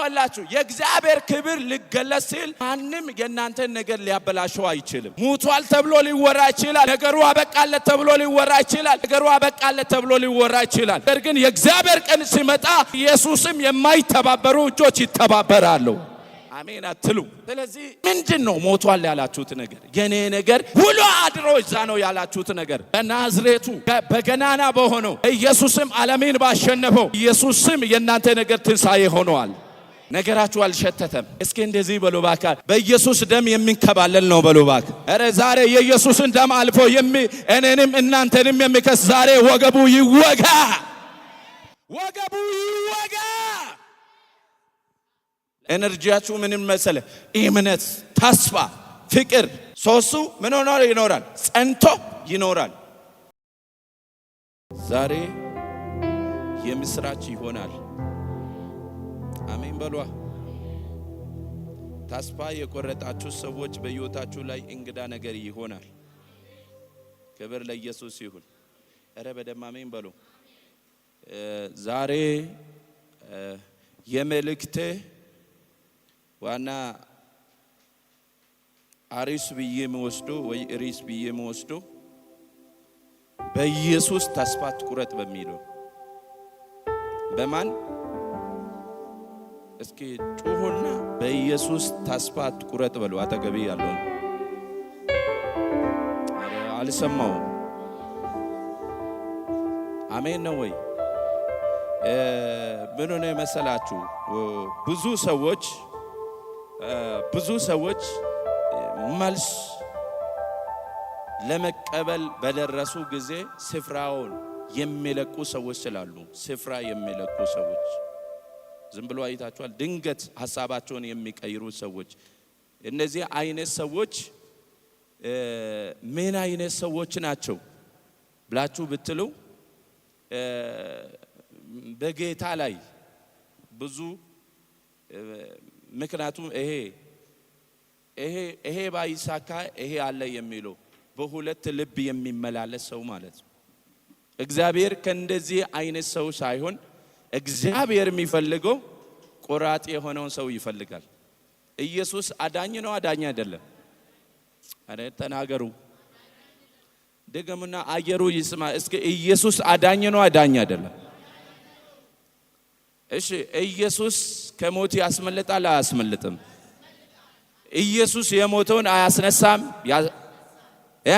ይኸውላችሁ የእግዚአብሔር ክብር ሊገለጽ ሲል ማንም የእናንተን ነገር ሊያበላሸው አይችልም። ሙቷል ተብሎ ሊወራ ይችላል። ነገሩ አበቃለት ተብሎ ሊወራ ይችላል። ነገሩ አበቃለት ተብሎ ሊወራ ይችላል። ነገር ግን የእግዚአብሔር ቀን ሲመጣ ኢየሱስም የማይተባበሩ እጆች ይተባበራሉ። አሜን አትሉ? ስለዚህ ምንድን ነው ሞቷል ያላችሁት ነገር? የኔ ነገር ውሎ አድሮ እዛ ነው ያላችሁት ነገር በናዝሬቱ በገናና በሆነው ኢየሱስም ዓለምን ባሸነፈው ኢየሱስ ስም የእናንተ ነገር ትንሣኤ ሆነዋል። ነገራችሁ አልሸተተም። እስኪ እንደዚህ በሉ እባክህ፣ በኢየሱስ ደም የሚንከባለል ነው በሉ እባክህ። ኧረ ዛሬ የኢየሱስን ደም አልፎ እኔንም እናንተንም የሚከስ ዛሬ ወገቡ ይወጋ፣ ወገቡ ይወጋ። Energy ያችሁ ምንም መሰለ? እምነት፣ ተስፋ፣ ፍቅር ሶስቱ ምን ሆኖ ይኖራል? ጸንቶ ይኖራል። ዛሬ የምስራች ይሆናል። አሜን በሏ። ተስፋ የቆረጣችሁ ሰዎች በሕይወታችሁ ላይ እንግዳ ነገር ይሆናል። ክብር ለኢየሱስ ይሁን። እረ በደም አሜን በሉ። ዛሬ የመልእክቴ ዋና አሪስ ብዬ የምወስደው ወይ ርዕስ ብዬ የምወስደው በኢየሱስ ተስፋ አትቁረጥ በሚለው። በማን? እስኪ ጩሁና በኢየሱስ ተስፋ አትቁረጥ በሉ። አጠገቤ ያለው አልሰማውም። አሜን ነው ወይ? ምን ሆነ መሰላችሁ? ብዙ ሰዎች መልስ ለመቀበል በደረሱ ጊዜ ስፍራውን የሚለቁ ሰዎች ስላሉ፣ ስፍራ የሚለቁ ሰዎች ዝም ብሎ አይታችኋል። ድንገት ሀሳባቸውን የሚቀይሩ ሰዎች፣ እነዚህ አይነት ሰዎች ምን አይነት ሰዎች ናቸው ብላችሁ ብትሉ፣ በጌታ ላይ ብዙ፣ ምክንያቱም ይሄ ባይሳካ ይሄ አለ የሚለው በሁለት ልብ የሚመላለስ ሰው ማለት ነው። እግዚአብሔር ከእንደዚህ አይነት ሰው ሳይሆን እግዚአብሔር የሚፈልገው ቆራጥ የሆነውን ሰው ይፈልጋል። ኢየሱስ አዳኝ ነው፣ አዳኝ አይደለም? አረ ተናገሩ፣ ድገሙና አየሩ ይስማ። እስኪ ኢየሱስ አዳኝ ነው፣ አዳኝ አይደለም? እሺ፣ ኢየሱስ ከሞት ያስመልጣል አያስመልጥም? ኢየሱስ የሞተውን አያስነሳም? እ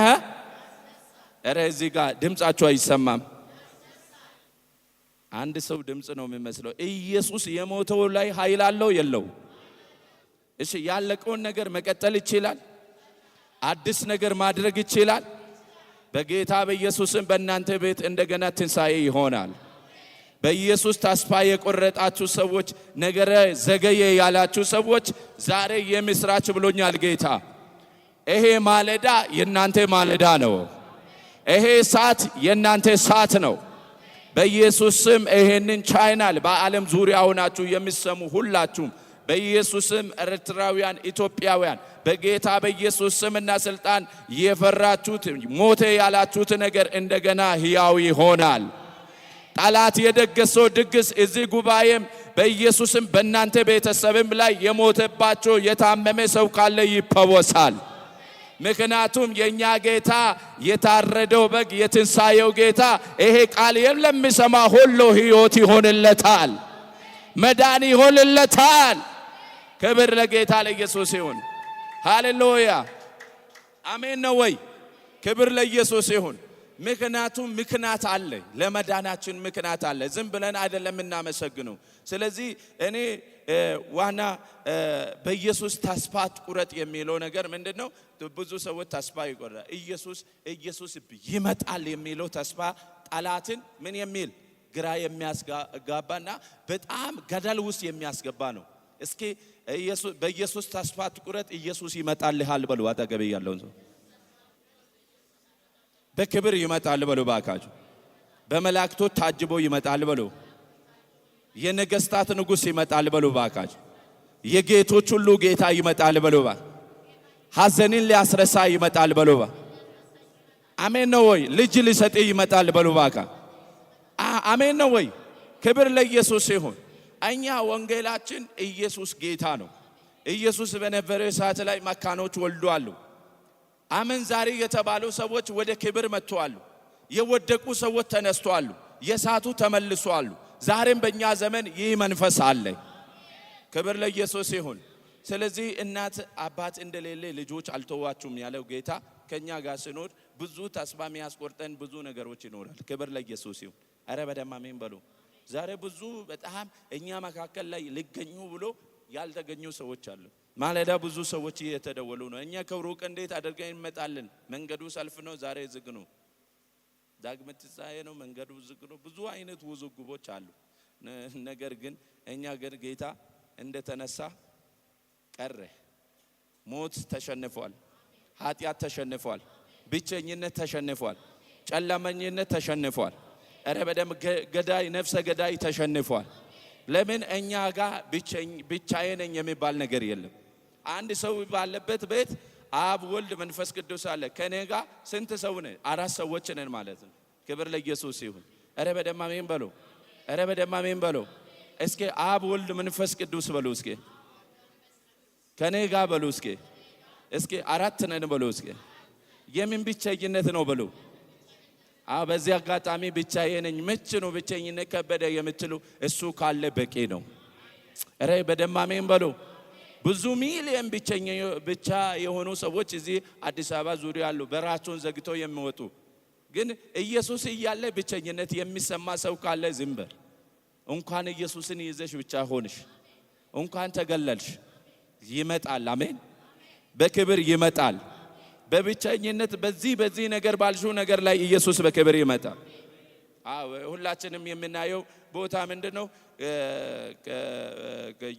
ኧረ እዚህ ጋር ድምጻችሁ አይሰማም። አንድ ሰው ድምፅ ነው የሚመስለው። ኢየሱስ የሞተው ላይ ኃይል አለው የለው? እሺ፣ ያለቀውን ነገር መቀጠል ይችላል። አዲስ ነገር ማድረግ ይችላል። በጌታ በኢየሱስም በእናንተ ቤት እንደገና ትንሣኤ ይሆናል። በኢየሱስ ተስፋ የቆረጣችሁ ሰዎች፣ ነገረ ዘገየ ያላችሁ ሰዎች ዛሬ የምስራች ብሎኛል ጌታ። ይሄ ማለዳ የእናንተ ማለዳ ነው። ይሄ ሰዓት የእናንተ ሰዓት ነው። በኢየሱስ ስም ይሄንን ቻይናል በዓለም ዙሪያ ሆናችሁ የሚሰሙ ሁላችሁም በኢየሱስ ስም ኤርትራውያን፣ ኢትዮጵያውያን በጌታ በኢየሱስ ስምና ስልጣን የፈራችሁት፣ ሞተ ያላችሁት ነገር እንደገና ሕያው ይሆናል። ጠላት የደገሰው ድግስ እዚህ ጉባኤም በኢየሱስም በእናንተ ቤተሰብም ላይ የሞተባቸው የታመመ ሰው ካለ ይፈወሳል። ምክንያቱም የእኛ ጌታ የታረደው በግ የትንሣኤው ጌታ ይሄ ቃል ለሚሰማ ሁሉ ሕይወት ይሆንለታል፣ መዳን ይሆንለታል። ክብር ለጌታ ለኢየሱስ ይሁን። ሃሌሉያ፣ አሜን ነው ወይ? ክብር ለኢየሱስ ይሁን። ምክንያቱም ምክንያት አለ፣ ለመዳናችን ምክንያት አለ። ዝም ብለን አይደለም የምናመሰግነው። ስለዚህ እኔ ዋና በኢየሱስ ተስፋ አትቁረጥ የሚለው ነገር ምንድን ነው? ብዙ ሰዎች ተስፋ ይቆርጣል። ኢየሱስ ይመጣል የሚለው ተስፋ ጠላትን ምን የሚል ግራ የሚያስጋባና በጣም ገደል ውስጥ የሚያስገባ ነው። እስኪ በኢየሱስ ተስፋ አትቁረጥ፣ ኢየሱስ ይመጣልሃል በሉ። አጠገቤ ያለውን ሰው በክብር ይመጣል በሉ። ባካችሁ በመላእክቶች ታጅቦ ይመጣል በሉ። የነገስታት ንጉስ ይመጣል በሉ። ባካችሁ የጌቶች ሁሉ ጌታ ይመጣል በሉ። ሐዘንን ሊያስረሳ ይመጣል በሉ። አሜን ነው ወይ? ልጅ ሊሰጥ ይመጣል በሉ። ባካ አሜን ነው ወይ? ክብር ለኢየሱስ ይሁን። እኛ ወንጌላችን ኢየሱስ ጌታ ነው። ኢየሱስ በነበረ ሰዓት ላይ መካኖች ወልደዋል። አመንዛሪ የተባሉ ሰዎች ወደ ክብር መጥተዋል። የወደቁ ሰዎች ተነስተዋል። የሳቱ ተመልሰዋል። ዛሬም በእኛ ዘመን ይህ መንፈስ አለ። ክብር ለኢየሱስ ይሁን። ስለዚህ እናት አባት እንደሌለ ልጆች አልተዋችሁም ያለው ጌታ ከኛ ጋር ሲኖር ብዙ ተስፋ የሚያስቆርጠን ብዙ ነገሮች ይኖራል። ክብር ለኢየሱስ ይሁን። አረ በደም አሜን በሉ። ዛሬ ብዙ በጣም እኛ መካከል ላይ ሊገኙ ብሎ ያልተገኙ ሰዎች አሉ። ማለዳ ብዙ ሰዎች እየተደወሉ ነው። እኛ ከሩቅ እንዴት አድርገን እንመጣለን? መንገዱ ሰልፍ ነው፣ ዛሬ ዝግ ነው። ዳግም ትንሣኤ ነው፣ መንገዱ ዝግ ነው። ብዙ አይነት ውዝግቦች አሉ። ነገር ግን እኛ ግን ጌታ እንደተነሳ ቀረ። ሞት ተሸንፏል። ኃጢአት ተሸንፏል። ብቸኝነት ተሸንፏል። ጨለመኝነት ተሸንፏል። እረ በደም ገዳይ ነፍሰ ገዳይ ተሸንፏል። ለምን እኛ ጋር ብቻዬ ነኝ የሚባል ነገር የለም። አንድ ሰው ባለበት ቤት አብ፣ ወልድ፣ መንፈስ ቅዱስ አለ። ከኔ ጋር ስንት ሰው ነን? አራት ሰዎች ነን ማለት ነው። ክብር ለኢየሱስ ይሁን። እረ በደም አሜን በሉ። እረ በደም አሜን በሉ። እስኪ አብ፣ ወልድ፣ መንፈስ ቅዱስ በሉ። እስኪ ከኔ ጋር በሉ። እስኪ እስኪ አራት ነን በሉ። እስኪ የምን ብቸኝነት ነው በሉ። አዎ በዚህ አጋጣሚ ብቻዬ ነኝ፣ መች ነው ብቸኝነት ከበደ የምትሉ እሱ ካለ በቂ ነው። እረ በደም አሜን በሉ። ብዙ ሚሊየን ብቻ የሆኑ ሰዎች እዚህ አዲስ አበባ ዙሪያ አሉ፣ በራቸውን ዘግተው የሚወጡ። ግን ኢየሱስ እያለ ብቸኝነት የሚሰማ ሰው ካለ ዝም በል። እንኳን ኢየሱስን ይዘሽ ብቻ ሆንሽ፣ እንኳን ተገለልሽ፣ ይመጣል። አሜን፣ በክብር ይመጣል። በብቸኝነት በዚህ በዚህ ነገር ባልሽው ነገር ላይ ኢየሱስ በክብር ይመጣል። አዎ ሁላችንም የምናየው ቦታ ምንድነው?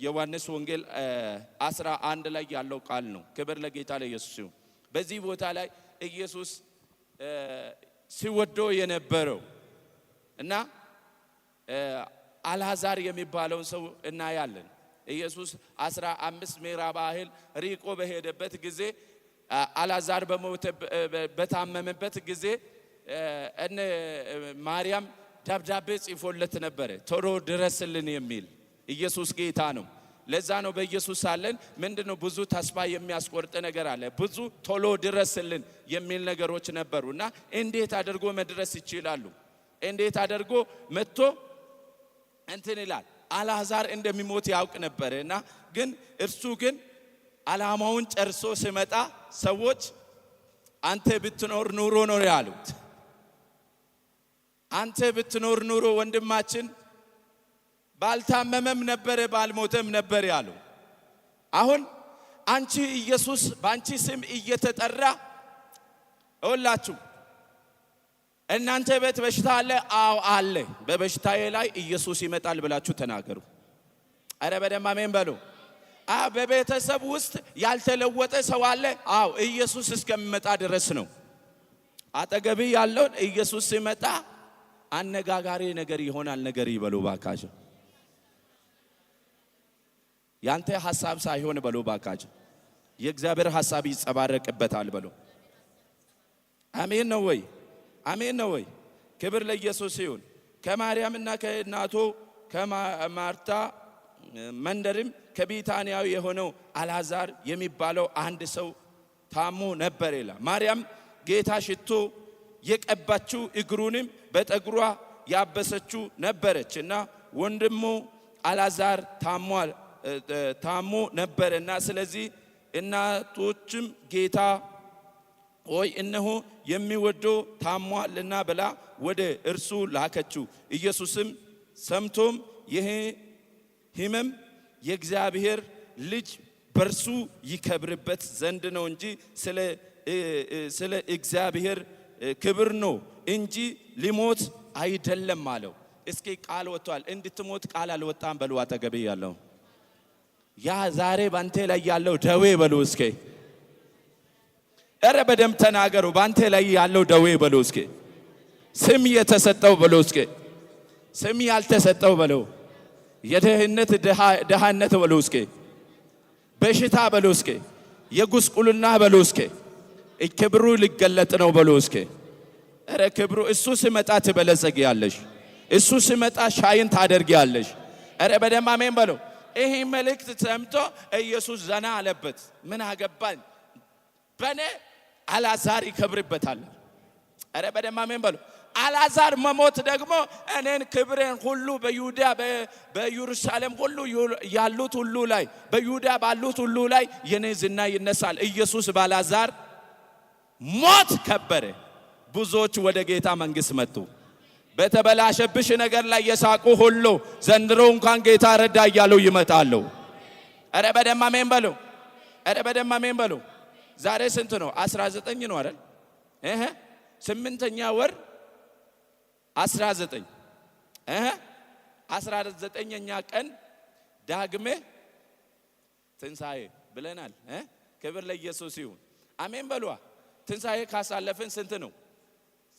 ዮሐንስ ወንጌል 11 ላይ ያለው ቃል ነው። ክብር ለጌታ ለኢየሱስ ይሁን። በዚህ ቦታ ላይ ኢየሱስ ሲወደው የነበረው እና አልዓዛር የሚባለውን ሰው እናያለን። ኢየሱስ 15 ምዕራብ ያህል ርቆ በሄደበት ጊዜ አልዓዛር በታመመበት ጊዜ እነ ማርያም ደብዳቤ ጽፎለት ነበረ፣ ቶሎ ድረስልን የሚል። ኢየሱስ ጌታ ነው። ለዛ ነው በኢየሱስ ሳለን ምንድነው ብዙ ተስፋ የሚያስቆርጥ ነገር አለ። ብዙ ቶሎ ድረስልን የሚል ነገሮች ነበሩ እና እንዴት አድርጎ መድረስ ይችላሉ? እንዴት አድርጎ መጥቶ እንትን ይላል። አልዓዛር እንደሚሞት ያውቅ ነበር እና ግን እርሱ ግን ዓላማውን ጨርሶ ሲመጣ ሰዎች አንተ ብትኖር ኑሮ ነው ያሉት። አንተ ብትኖር ኑሮ ወንድማችን ባልታመመም ነበር ባልሞተም ነበር ያሉ። አሁን አንቺ ኢየሱስ በአንቺ ስም እየተጠራ እወላችሁ እናንተ ቤት በሽታ አለ? አዎ አለ። በበሽታዬ ላይ ኢየሱስ ይመጣል ብላችሁ ተናገሩ። አረ በደም አሜን በሉ። አዎ በቤተሰብ ውስጥ ያልተለወጠ ሰው አለ? አዎ ኢየሱስ እስከሚመጣ ድረስ ነው። አጠገቢ ያለውን ኢየሱስ ሲመጣ አነጋጋሪ ነገር ይሆናል። ነገር ይበሉ ባካችሁ። ያንተ ሐሳብ ሳይሆን በሉ ባካችሁ፣ የእግዚአብሔር ሐሳብ ይጸባረቅበታል በሉ። አሜን ነው ወይ? አሜን ነው ወይ? ክብር ለኢየሱስ ይሁን። ከማርያምና ከእናቱ ከማርታ መንደርም ከቢታንያዊ የሆነው አልዓዛር የሚባለው አንድ ሰው ታሞ ነበር ይላል። ማርያም ጌታ ሽቶ የቀባችው እግሩንም በጠጉሯ ያበሰችው ነበረች እና ወንድሙ አልዓዛር ታሞ ነበርና ስለዚህ እናቶችም ጌታ ሆይ እነሆ የሚወደው ታሟልና ብላ ወደ እርሱ ላከችው። ኢየሱስም ሰምቶም ይህ ሕመም የእግዚአብሔር ልጅ በእርሱ ይከብርበት ዘንድ ነው እንጂ ስለ እግዚአብሔር ክብር ነው እንጂ ሊሞት አይደለም አለው። እስኪ ቃል ወጥቷል። እንድትሞት ቃል አልወጣም በሉ። አጠገቤ ያለው ያ ዛሬ ባንተ ላይ ያለው ደዌ በሉ እስኪ። ኧረ በደምብ ተናገሩ። ባንተ ላይ ያለው ደዌ በሉ እስኪ። ስም የተሰጠው በሉ እስኪ። ስም ያልተሰጠው በሉ። የድህነት ድሃነት በሉ እስኪ። በሽታ በሉ እስኪ። የጉስቁልና በሉ እስኪ። ክብሩ ሊገለጥ ነው በሉ እስኪ። ኧረ ክብሩ እሱ ሲመጣ ትበለጸጊያለሽ። እሱ ሲመጣ ሻይን ታደርጊያለሽ። ኧረ በደንብ አሜን በሉ። ይሄ መልእክት ሰምቶ ኢየሱስ ዘና አለበት። ምን አገባኝ በኔ አልዓዛር ይከብርበታል። ኧረ በደንብ አሜን በሉ። አልዓዛር መሞት ደግሞ እኔን ክብሬን ሁሉ በይሁዳ በኢየሩሳሌም ሁሉ ያሉት ሁሉ ላይ፣ በይሁዳ ባሉት ሁሉ ላይ የኔ ዝና ይነሳል። ኢየሱስ በአልዓዛር ሞት ከበረ። ብዙዎች ወደ ጌታ መንግስት መጡ። በተበላሸብሽ ነገር ላይ የሳቁ ሁሉ ዘንድሮ እንኳን ጌታ ረዳ እያሉ ይመጣሉ። ኧረ በደንብ አሜን በሉ። ኧረ በደንብ አሜን በሉ። ዛሬ ስንት ነው? 19 ነው አይደል? እህ 8ኛ ወር 19፣ 19ኛ ቀን ዳግሜ ትንሣኤ ብለናል። ክብር ለኢየሱስ ይሁን። አሜን በሏ። ትንሣኤ ካሳለፍን ስንት ነው?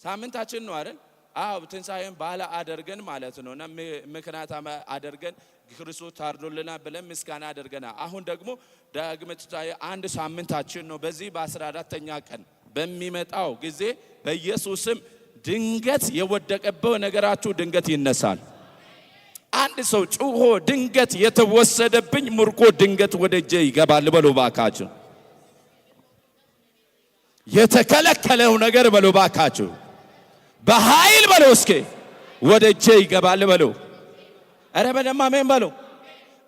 ሳምንታችን ነው አይደል? አዎ፣ ትንሣኤን በዓል አደርገን ማለት ነው እና ምክንያት አደርገን ክርስቶስ ታርዶልናል ብለን ምስጋና አድርገናል። አሁን ደግሞ ዳግመ ትንሣኤ አንድ ሳምንታችን ነው። በዚህ በ14ተኛ ቀን በሚመጣው ጊዜ በኢየሱስም ድንገት የወደቀበት ነገራችሁ ድንገት ይነሳል። አንድ ሰው ጩሆ ድንገት የተወሰደብኝ ምርኮ ድንገት ወደ እጄ ይገባል በሉ ባካችሁ። የተከለከለው ነገር በሉ ባካችሁ፣ በኃይል በሉ እስኪ ወደ እጄ ይገባል በሉ። ኧረ በደምብ አሜን በሉ።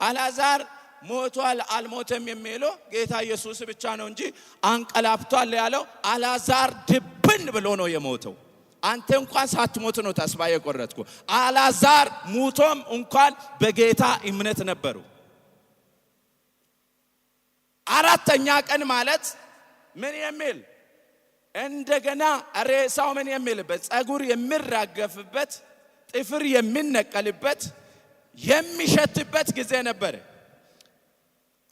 አልዓዛር ሞቷል አልሞተም የሚለው ጌታ ኢየሱስ ብቻ ነው እንጂ አንቀላፍቷል ያለው አልዓዛር ድብን ብሎ ነው የሞተው። አንተ እንኳን ሳትሞት ነው ተስፋ የቆረጥኩ። አልዓዛር ሙቶም እንኳን በጌታ እምነት ነበሩ። 4ተኛ ቀን ማለት ምን የሚል፣ እንደገና ሬሳው ምን የሚልበት፣ ጸጉር የሚራገፍበት፣ ጥፍር የሚነቀልበት፣ የሚሸትበት ጊዜ ነበር።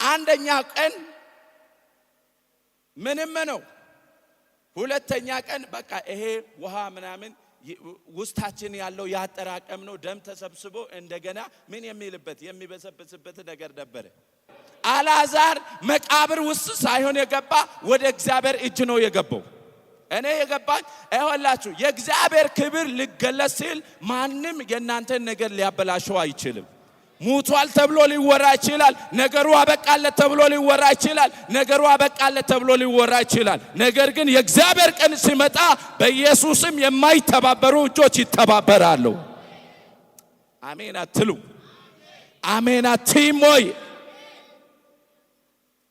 አንደኛ ቀን ምንም ነው። ሁለተኛ ቀን በቃ ይሄ ውሃ ምናምን ውስጣችን ያለው ያጠራቀም ነው ደም ተሰብስቦ እንደገና ምን የሚልበት፣ የሚበሰብስበት ነገር ነበር። አልዓዛር መቃብር ውስጥ ሳይሆን የገባ ወደ እግዚአብሔር እጅ ነው የገባው። እኔ የገባኝ አይሆንላችሁ የእግዚአብሔር ክብር ሊገለጽ ሲል ማንም የእናንተን ነገር ሊያበላሸው አይችልም። ሙቷል ተብሎ ሊወራ ይችላል። ነገሩ አበቃለት ተብሎ ሊወራ ይችላል። ነገሩ አበቃለት ተብሎ ሊወራ ይችላል። ነገር ግን የእግዚአብሔር ቀን ሲመጣ በኢየሱስም የማይተባበሩ እጆች ይተባበራሉ። አሜን አትሉ? አሜን አትይም ወይ?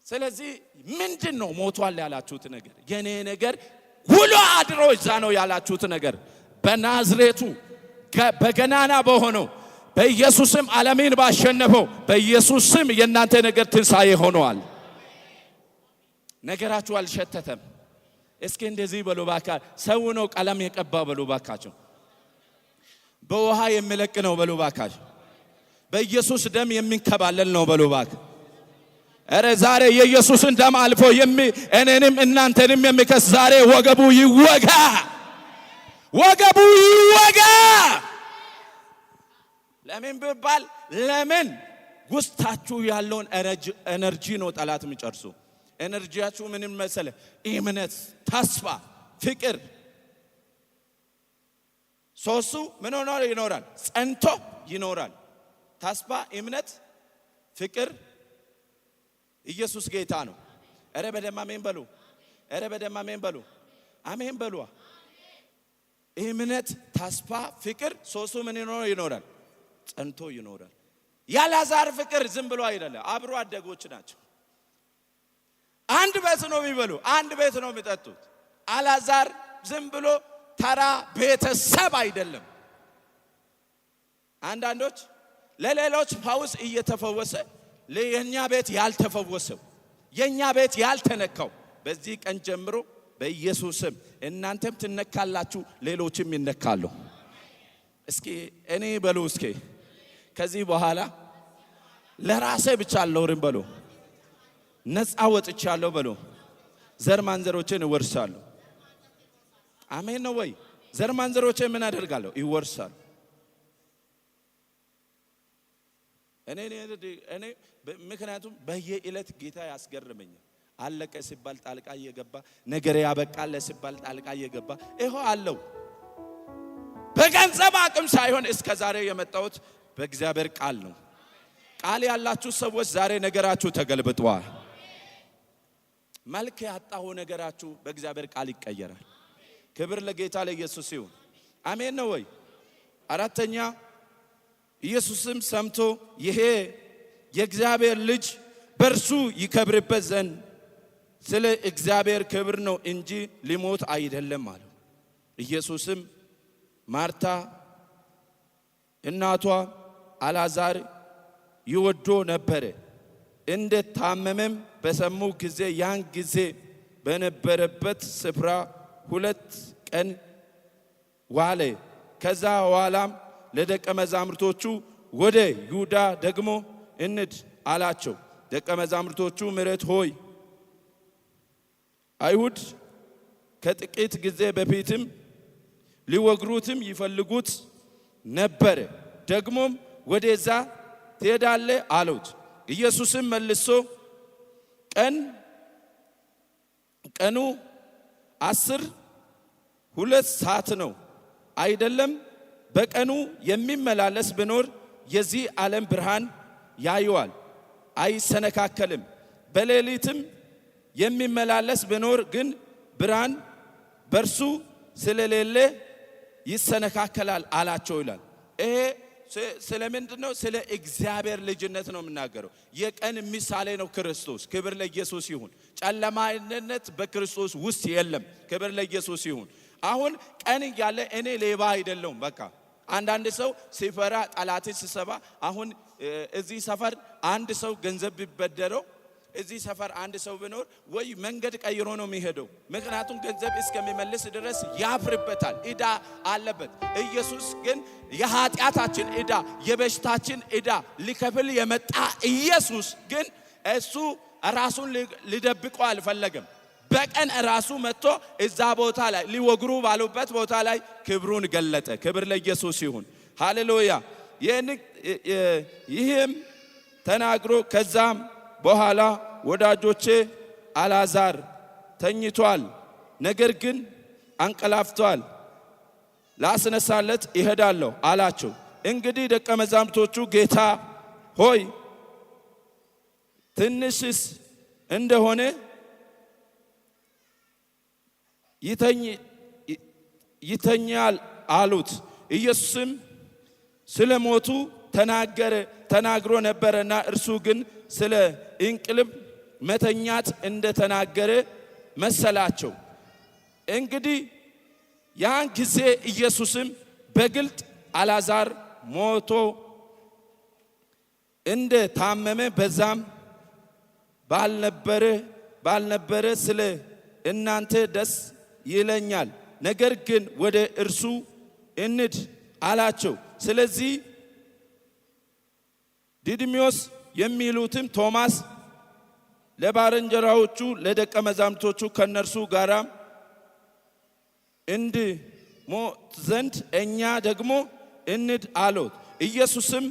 ስለዚህ ምንድነው ሞቷል ያላችሁት ነገር? የኔ ነገር ውሎ አድሮ እዛ ነው ያላችሁት ነገር በናዝሬቱ በገናና በሆነው በኢየሱስም ዓለምን ባሸነፈው በኢየሱስም የእናንተ ነገር ትንሣኤ ሆኗል። ነገራችሁ አልሸተተም። እስኪ እንደዚህ በሉ ባካ፣ ሰው ነው ቀለም የቀባ በሉ ባካችሁ። በውሃ የሚለቅ ነው በሉ ባካችሁ። በኢየሱስ ደም የሚንከባለል ነው በሉ ባካ። ኧረ ዛሬ የኢየሱስን ደም አልፎ እኔንም እናንተንም የሚከስ ዛሬ ወገቡ ይወጋ፣ ወገቡ ይወጋ። ለምን ቢባል ለምን ውስጣችሁ ያለውን energy ነው ጠላት የሚጨርሱ። Energy ያችሁ ምንም መሰለ? እምነት፣ ተስፋ፣ ፍቅር። ሶስቱ ምን ሆኖ ይኖራል? ጸንቶ ይኖራል። ተስፋ፣ እምነት፣ ፍቅር። ኢየሱስ ጌታ ነው። ኧረ በደም አሜን በሉ። ኧረ በደም አሜን በሉ። አሜን በሉ። እምነት፣ ተስፋ፣ ፍቅር ሶስቱ ምን ሆኖ ይኖራል? ጸንቶ ይኖራል። ያላዛር ፍቅር ዝም ብሎ አይደለም። አብሮ አደጎች ናቸው። አንድ ቤት ነው የሚበሉ፣ አንድ ቤት ነው የሚጠጡት። አላዛር ዝም ብሎ ተራ ቤተሰብ አይደለም። አንዳንዶች ለሌሎች ፈውስ እየተፈወሰ ለየኛ ቤት ያልተፈወሰው፣ የኛ ቤት ያልተነካው፣ በዚህ ቀን ጀምሮ በኢየሱስ ስም እናንተም ትነካላችሁ፣ ሌሎችም ይነካሉ። እስኪ እኔ በሉ፣ እስኪ ከዚህ በኋላ ለራሴ ብቻ አልኖርም በሉ። ነፃ ወጥቻለሁ በሉ። ዘር ማንዘሮቼን እወርሳለሁ። አሜን ነው ወይ? ዘር ማንዘሮቼን ምን አደርጋለሁ? ይወርሳሉ። እኔ እኔ ምክንያቱም በየዕለት ጌታ ያስገርመኛል። አለቀ ሲባል ጣልቃ እየገባ፣ ነገር ያበቃለ ሲባል ጣልቃ እየገባ ይኸው አለው። በገንዘብ አቅም ሳይሆን እስከ ዛሬ የመጣሁት በእግዚአብሔር ቃል ነው። ቃል ያላችሁ ሰዎች ዛሬ ነገራችሁ ተገልብጧል። መልክ ያጣው ነገራችሁ በእግዚአብሔር ቃል ይቀየራል። ክብር ለጌታ ለኢየሱስ ይሁን። አሜን ነው ወይ? አራተኛ፣ ኢየሱስም ሰምቶ ይሄ የእግዚአብሔር ልጅ በእርሱ ይከብርበት ዘንድ ስለ እግዚአብሔር ክብር ነው እንጂ ሊሞት አይደለም አለው። ኢየሱስም ማርታ እናቷ አልዓዛር ይወዶ ነበረ። እንደ ታመመም በሰሙ ጊዜ ያን ጊዜ በነበረበት ስፍራ 2 ቀን ዋለ። ከዛ በኋላም ለደቀ መዛሙርቶቹ ወደ ይሁዳ ደግሞ እንሂድ አላቸው። ደቀ መዛሙርቶቹ ምረት ሆይ፣ አይሁድ ከጥቂት ጊዜ በፊትም ሊወግሩትም ይፈልጉት ነበረ። ደግሞም ወደዛ ትሄዳለህ አሉት። ኢየሱስም መልሶ ቀኑ 12 ሰዓት ነው አይደለም? በቀኑ የሚመላለስ ቢኖር የዚህ ዓለም ብርሃን ያየዋል፣ አይሰነካከልም። በሌሊትም የሚመላለስ ቢኖር ግን ብርሃን በእርሱ ስለሌለ ይሰነካከላል አላቸው ይላል። ይሄ ስለ ምንድን ነው? ስለ እግዚአብሔር ልጅነት ነው የምናገረው። የቀን ምሳሌ ነው ክርስቶስ። ክብር ለኢየሱስ ይሁን። ጨለማነት በክርስቶስ ውስጥ የለም። ክብር ለኢየሱስ ይሁን። አሁን ቀን እያለ እኔ ሌባ አይደለሁም። በቃ አንዳንድ ሰው ሲፈራ፣ ጠላት ሲሰባ፣ አሁን እዚህ ሰፈር አንድ ሰው ገንዘብ ቢበደረው፣ እዚህ ሰፈር አንድ ሰው ቢኖር ወይ መንገድ ቀይሮ ነው የሚሄደው። ምክንያቱም ገንዘብ እስከሚመልስ ድረስ ያፍርበታል፣ ዕዳ አለበት። ኢየሱስ ግን የኃጢአታችን ዕዳ፣ የበሽታችን ዕዳ ሊከፍል የመጣ ኢየሱስ ግን እሱ ራሱን ሊደብቀው አልፈለገም። በቀን ራሱ መጥቶ እዛ ቦታ ላይ፣ ሊወግሩ ባሉበት ቦታ ላይ ክብሩን ገለጠ። ክብር ለኢየሱስ ይሁን። ሃሌሉያ። ይህም ተናግሮ ከዛም በኋላ ወዳጆቼ፣ አልዓዛር ተኝቷል፣ ነገር ግን አንቀላፍቷል፣ ላስነሳለት እሄዳለሁ አላቸው። እንግዲህ ደቀ መዛሙርቶቹ ጌታ ሆይ፣ ትንሽስ እንደሆነ ይተኛል አሉት። ኢየሱስም ስለ ሞቱ ተናግሮ ነበረና እርሱ ግን ስለ እንቅልፍ መተኛት እንደተናገረ መሰላቸው። እንግዲህ ያን ጊዜ ኢየሱስም በግልጥ አልዓዛር ሞቶ እንደ ታመመ በዛም ባልነበረ ስለ እናንተ ደስ ይለኛል፣ ነገር ግን ወደ እርሱ እንሂድ አላቸው። ስለዚህ ዲድሚዮስ የሚሉትም ቶማስ ለባልንጀራዎቹ ለደቀ መዛሙርቶቹ ከእነርሱ ጋር እንሞት ዘንድ እኛ ደግሞ እንሂድ አሉት። ኢየሱስም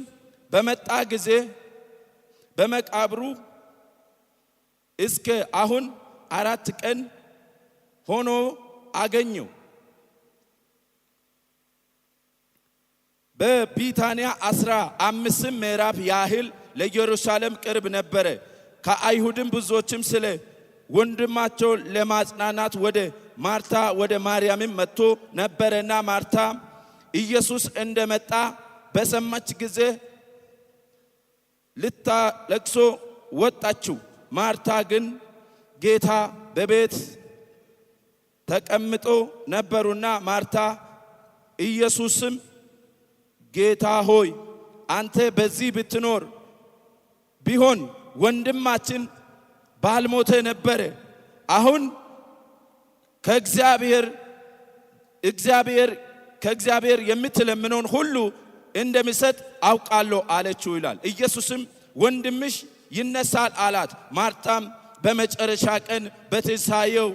በመጣ ጊዜ በመቃብሩ እስከ አሁን 4 ቀን ሆኖ አገኘው። በቢታንያ 15 ምዕራፍ ያህል ለኢየሩሳሌም ቅርብ ነበረ። ከአይሁድም ብዙዎችም ስለ ወንድማቸው ለማጽናናት ወደ ማርታ ወደ ማርያምም መጥቶ ነበረና ማርታ ኢየሱስ እንደመጣ በሰማች ጊዜ ልታለቅሶ ወጣችው። ማርታ ግን ጌታ በቤት ተቀምጦ ነበሩና ማርታ ኢየሱስም ጌታ ሆይ፣ አንተ በዚህ ብትኖር ቢሆን ወንድማችን ባልሞተ ነበረ። አሁን ከእግዚአብሔር የምትለምነውን ሁሉ እንደሚሰጥ አውቃለሁ አለችው ይላል። ኢየሱስም ወንድምሽ ይነሳል አላት። ማርታም በመጨረሻ ቀን በትንሣኤው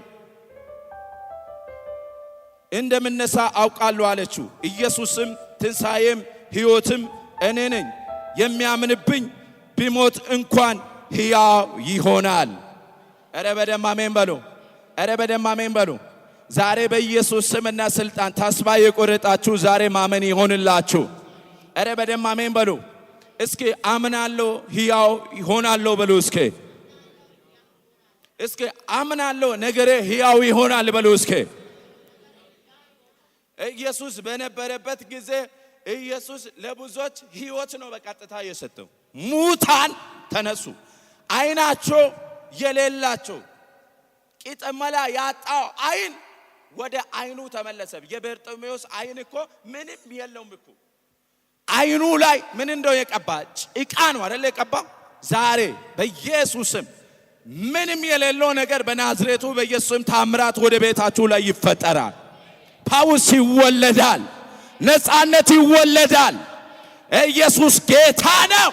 እንደምነሳ አውቃለሁ አለችው። ኢየሱስም ትንሣኤም ሕይወትም እኔ ነኝ፣ የሚያምንብኝ ቢሞት እንኳን ሕያው ይሆናል። እረ በደም አሜን በሉ። እረ በደም አሜን በሉ። ዛሬ በኢየሱስ ስምና ስልጣን ተስፋ የቆረጣችሁ ዛሬ ማመን ይሆንላችሁ። እረ በደም አሜን በሉ። እስኪ አምናለሁ ሕያው ይሆናለሁ በሉ። እስኪ እስኪ አምናለሁ ነገሬ ሕያው ይሆናል በሉ። እስኪ ኢየሱስ በነበረበት ጊዜ ኢየሱስ ለብዙዎች ሕይወት ነው በቀጥታ የሰጠው። ሙታን ተነሱ፣ አይናቸው የሌላቸው ቂጥመላ ያጣው አይን ወደ አይኑ ተመለሰ። የበርጤሜዎስ አይን እኮ ምንም የለውም እኮ፣ አይኑ ላይ ምን እንደው የቀባ ጭቃ ነው አይደል የቀባ። ዛሬ በኢየሱስም ምንም የሌለው ነገር በናዝሬቱ በኢየሱስም ታምራት ወደ ቤታችሁ ላይ ይፈጠራል። ፈውስ ይወለዳል። ነፃነት ይወለዳል። ኢየሱስ ጌታ ነው።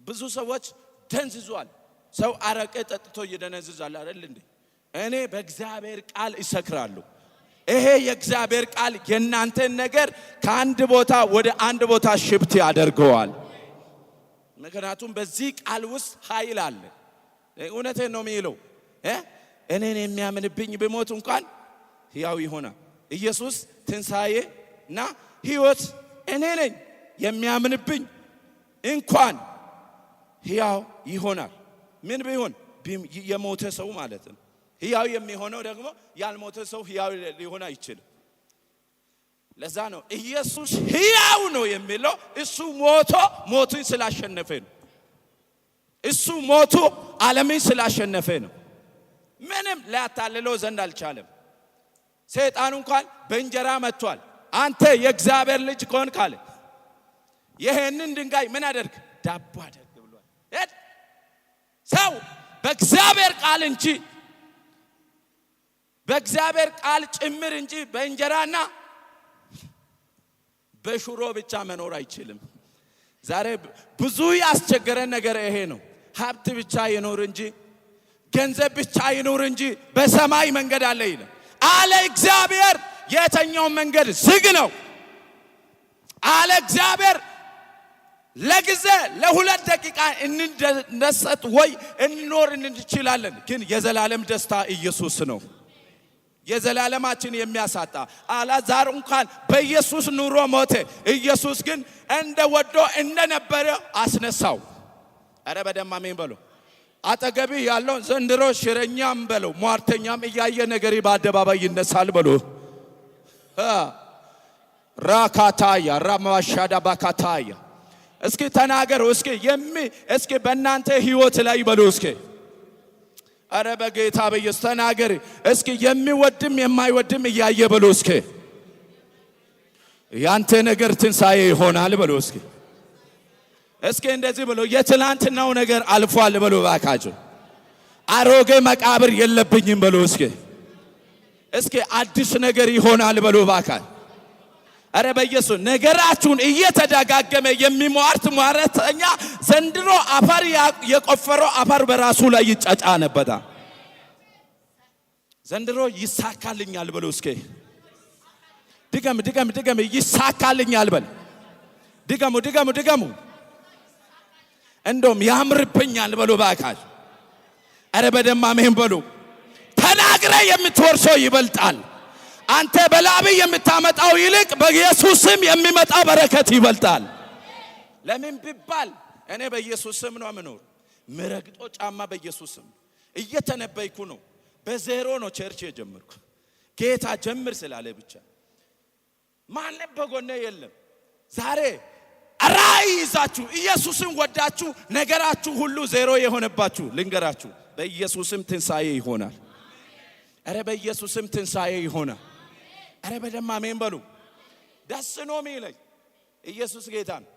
ብዙ ሰዎች ደንዝዟል። ሰው አረቄ ጠጥቶ እየደነዝዛል አይደል እንዴ? እኔ በእግዚአብሔር ቃል እሰክራለሁ። ይሄ የእግዚአብሔር ቃል የእናንተን ነገር ከአንድ ቦታ ወደ አንድ ቦታ shift ያደርገዋል። ምክንያቱም በዚህ ቃል ውስጥ ኃይል አለ። እውነቴን ነው የሚለው፣ እኔን የሚያምንብኝ ቢሞት እንኳን ሕያው ይሆናል። ኢየሱስ ትንሣኤ እና ሕይወት እኔ ነኝ፣ የሚያምንብኝ እንኳን ሕያው ይሆናል። ምን ቢሆን? የሞተ ሰው ማለት ነው። ሕያው የሚሆነው ደግሞ ያልሞተ ሰው ሕያው ሊሆን አይችልም። ለዛ ነው ኢየሱስ ሕያው ነው የሚለው። እሱ ሞቶ ሞትን ስላሸነፈ ነው። እሱ ሞቶ ዓለምን ስላሸነፈ ነው። ምንም ሊያታልለው ዘንድ አልቻለም። ሰይጣን እንኳን በእንጀራ መጥቷል። አንተ የእግዚአብሔር ልጅ ከሆንክ አለ፣ ይሄንን ድንጋይ ምን አደርግ? ዳቦ አደርግ ብሏል። ሰው በእግዚአብሔር ቃል እንጂ፣ በእግዚአብሔር ቃል ጭምር እንጂ በእንጀራና በሽሮ ብቻ መኖር አይችልም። ዛሬ ብዙ ያስቸገረን ነገር ይሄ ነው። ሀብት ብቻ ይኖር እንጂ፣ ገንዘብ ብቻ ይኖር እንጂ በሰማይ መንገድ አለ ይላል። አለ እግዚአብሔር የተኛው መንገድ ዝግ ነው። አለ እግዚአብሔር ለጊዜ ለ2 ደቂቃ እንደሰት ወይ እንኖር እንችላለን፣ ግን የዘላለም ደስታ ኢየሱስ ነው። የዘላለማችን የሚያሳጣ አላዛር እንኳን በኢየሱስ ኑሮ ሞተ። ኢየሱስ ግን እንደ ወዶ እንደነበረ አስነሳው። አረ በደም አሜን በሉ። አጠገቢ ያለውን ዘንድሮ ሽረኛም በለው ሟርተኛም እያየ ነገሪ በአደባባይ ይነሳል በሉ። ራካታያ ራማሻዳ ባካታያ። እስኪ ተናገሩ። እስኪ በእናንተ ህይወት ላይ በሉ እስኪ። አረ በጌታ በኢየሱስ ተናገር እስኪ። የሚወድም የማይወድም እያየ በሉ እስኪ። ያንተ ነገር ትንሣኤ ይሆናል በሉ እስኪ። እስኪ እንደዚህ ብሎ፣ የትላንትናው ነገር አልፏል በሉ ባካችሁ። አሮጌ መቃብር የለብኝም በሉ እስኪ። እስኪ አዲስ ነገር ይሆናል በሉ ባካችሁ። አረ በኢየሱስ ነገራችሁን እየተደጋገመ የሚሟርት ሟርተኛ ዘንድሮ አፈር የቆፈረው አፈር በራሱ ላይ ይጫጫነበታል። ዘንድሮ ይሳካልኛል በሉ እስኪ። ድገም፣ ድገም፣ ድገም። ይሳካልኛል በል። ድገሙ፣ ድገሙ፣ ድገሙ። እንደውም ያምርብኛል በሉ ባካችሁ። አረ በደም አሜን በሉ። ተናግረ የምትወርሰው ይበልጣል። አንተ በላብ የምታመጣው ይልቅ በኢየሱስ ስም የሚመጣው በረከት ይበልጣል። ለምን ቢባል እኔ በኢየሱስ ስም ነው የምኖር። ምረግጦ ጫማ በኢየሱስ ስም እየተነበይኩ ነው። በዜሮ ነው church የጀመርኩ፣ ጌታ ጀምር ስላለ ብቻ። ማንም በጎኔ የለም። ዛሬ ራእይ ይዛችሁ ኢየሱስን ወዳችሁ ነገራችሁ ሁሉ ዜሮ የሆነባችሁ ልንገራችሁ፣ በኢየሱስም ትንሣኤ ይሆናል። ኧረ በኢየሱስም ትንሣኤ ይሆናል። ኧረ በደም አሜን በሉ። ደስ ነው የሚለኝ፣ ኢየሱስ ጌታ ነው።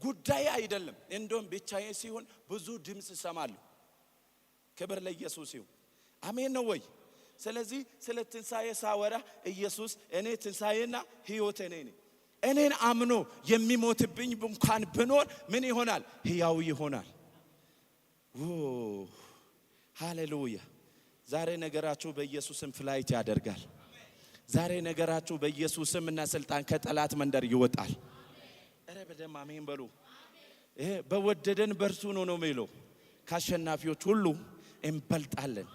ጉዳይ አይደለም። እንደውም ብቻዬ ሲሆን ብዙ ድምፅ እሰማለሁ። ክብር ለኢየሱስ ይሁን። አሜን ነው ወይ? ስለዚህ ስለ ትንሣኤ ሳወራ ኢየሱስ እኔ ትንሣኤና ሕይወት እኔ ነኝ። እኔን አምኖ የሚሞትብኝ እንኳን ብኖር ምን ይሆናል? ሕያው ይሆናል። ሃሌሉያ! ዛሬ ነገራችሁ በኢየሱስም flight ያደርጋል። ዛሬ ነገራችሁ በኢየሱስ ስም እና ስልጣን ከጠላት መንደር ይወጣል። ኧረ በደም አሜን በሉ። ይሄ በወደደን በእርሱ ነው ነው የሚለው፣ ከአሸናፊዎች ሁሉ እንበልጣለን።